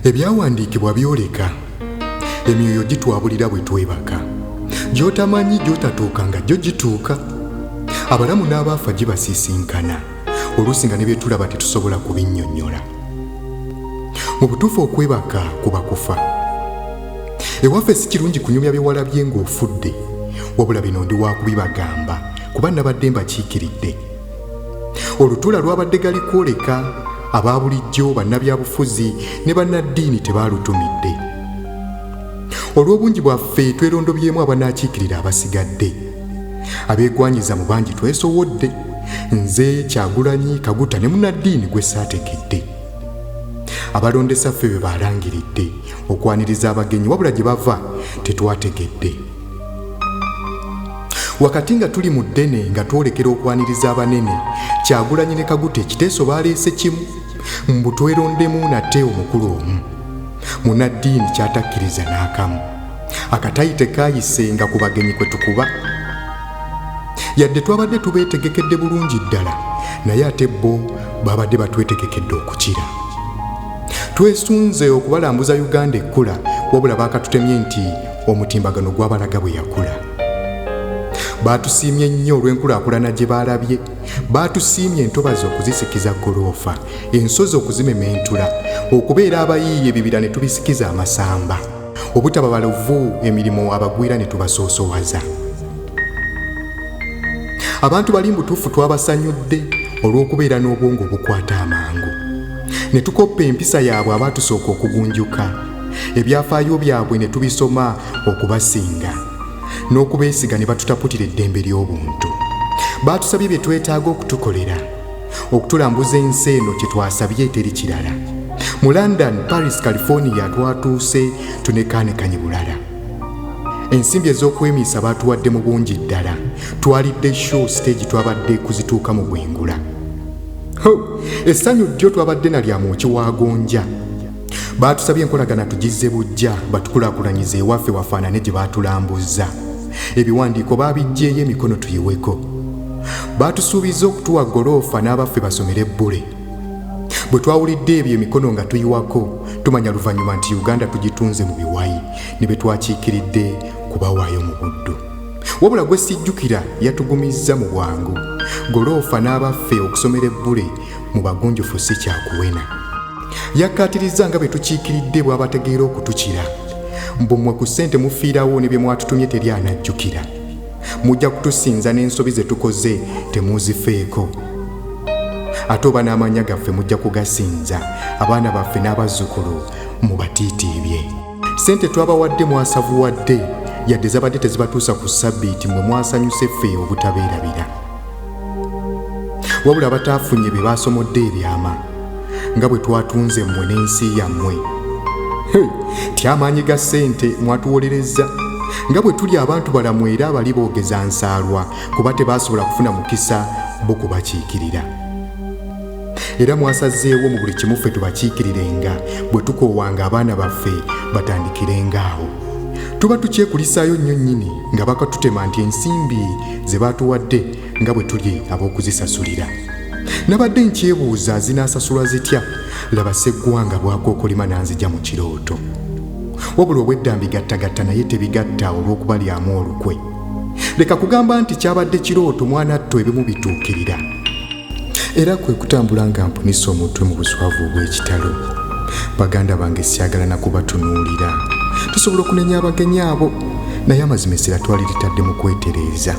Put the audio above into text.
Ebyawandiikibwa byoleka emyoyo gitwabulira bwe twebaka. Gy'otamanyi gy'otatuuka nga gyo gituuka. Abalamu n'abaafa gibasisinkana, oluusi nga ne bye tulaba tetusobola kubinnyonnyola. Mu butuufu okwebaka kuba kufa. Ewaffe si kirungi kunyumya bye walabye ng'ofudde, wabula bino ndi wa kubibagamba kuba nabadde mbakiikiridde. Olutuula lwabadde gali kwoleka aba bulijjo, bannabyabufuzi ne bannaddiini tebaalutumidde. Olw'obungi bwaffe twerondobyemu abanaakiikirira abasigadde. Abeegwanyiza mu bangi twesowodde. Nze, Kyagulanyi, Kaguta ne munnaddiini gwe saategedde. Abalondesa ffe be baalangiridde okwaniriza abagenyi wabula gye bava tetwategedde. Wakati nga tuli mu ddene nga twolekera okwaniriza abanene, Kyagulanyi ne Kaguta ekiteeso baaleese kimu mbu twerondemu nate omukulu omu. Munnaddiini ky'atakkiriza n'akamu. Akatayi tekaayise nga ku bagenyi kwe tukuba. Yadde twabadde tubeetegekedde bulungi ddala naye ate bo babadde batwetegekedde okukira. Twesunze okubalambuza Uganda ekkula wabula baakatutemye nti omutimbagano gwabalaga bwe yakula. Baatusiimye nnyo olw'enkulaakulana gye baalabye. Baatusiimye entobazi okuzisikiza ggoloofa, ensozi okuzimementula, okubeera abayiiya ebibira ne tubisikiza amasamba, obutaba balovu emirimu abagwira ne tubasoosowaza. Abantu bali mbutuufu twabasanyudde olw'okubeera n'obwongo obukwata amangu. Ne tukoppa empisa yaabwe abaatusooka okugunjuka, ebyafaayo byabwe ne tubisoma okubasinga, n'okubeesiga ne batutaputira eddembe ly'obuntu. Baatusabye bye twetaaga okutukolera, okutulambuza ensi eno kye twasabye teri kirala. Mu London, Paris, California twatuuse tunekaanekanye bulala. Ensimbi ez'okwemiisa baatuwadde mu bungi ddala. Twalidde show siteegi twabadde kuzituuka mu bwengula. Ho! Essanyu ddyo twabadde na lya mwoki wa gonja. Baatusabye enkolagana tugizze buggya batukulaakulanyize ewaffe wafaanane gye baatulambuzza. Ebiwandiiko baabiggyeeyo emikono tuyiweko. Baatusuubizza okutuwa ggoloofa n'abaffe basomere bbule. Bwe twawulidde ebyo emikono nga tuyiwako, tumanya luvannyuma nti Uganda tugitunze mu biwayi ne be twakiikiridde kubawaayo mu buddu. Wabula gwe sijjukira yatugumizza mu bwangu. Ggoloofa n'abaffe okusomera ebbule mu bagunjufu si kya kuwena. Yakkaatirizza nga be tukiikiridde bw'abategeera okutukira. Mbu mmwe ku ssente mufiirawo ne bye mwatutumye teri anajjukira. Mujja kutusinza n'ensobi ze tukoze temuuzifeeko. Ate oba n'amannya gaffe mujja kugasinza, abaana baffe n'abazzukulu mubatiitiibye. Ssente twabawadde mwasavuwadde, yadde zabadde tezibatuusa ku ssabbiiti mmwe mwasanyuse ffe obutabeerabira. Wabula abataafunye be baasomodde ebyama nga bwe twatunze mmwe n'ensi yammwe. Ty amaanyi ga ssente mwatuwolerezza nga bwe tuli abantu balamu era abali boogeza nsaalwa kuba tebaasobola kufuna mukisa bo kubakiikirira. Era mwasazeewo mu buli kimu ffe tubakiikirirenga bwe tukoowanga abaana baffe batandikirenga awo. Tuba tukyekulisaayo nnyo nnyini nga bakatutema nti ensimbi ze baatuwadde nga bwe tuli ab'okuzisasulira. Nabadde nkyebuuza zinaasasulwa zitya, laba Sseggwanga bw'akookolima n'anzigya mu kirooto. Wabula obwedda mbigattagatta naye tebigatta olw'okubalyamu olukwe. Leka kugamba nti kyabadde kirooto mwanattu ebimu bituukirira. Era kwe kutambula nga mpunise omutwe mu buswavu obw'ekitalo. Baganda bange syagala na kubatunuulira. Tusobola okunenya abagenyi abo, naye amazima essira twali litadde mu kwetereeza.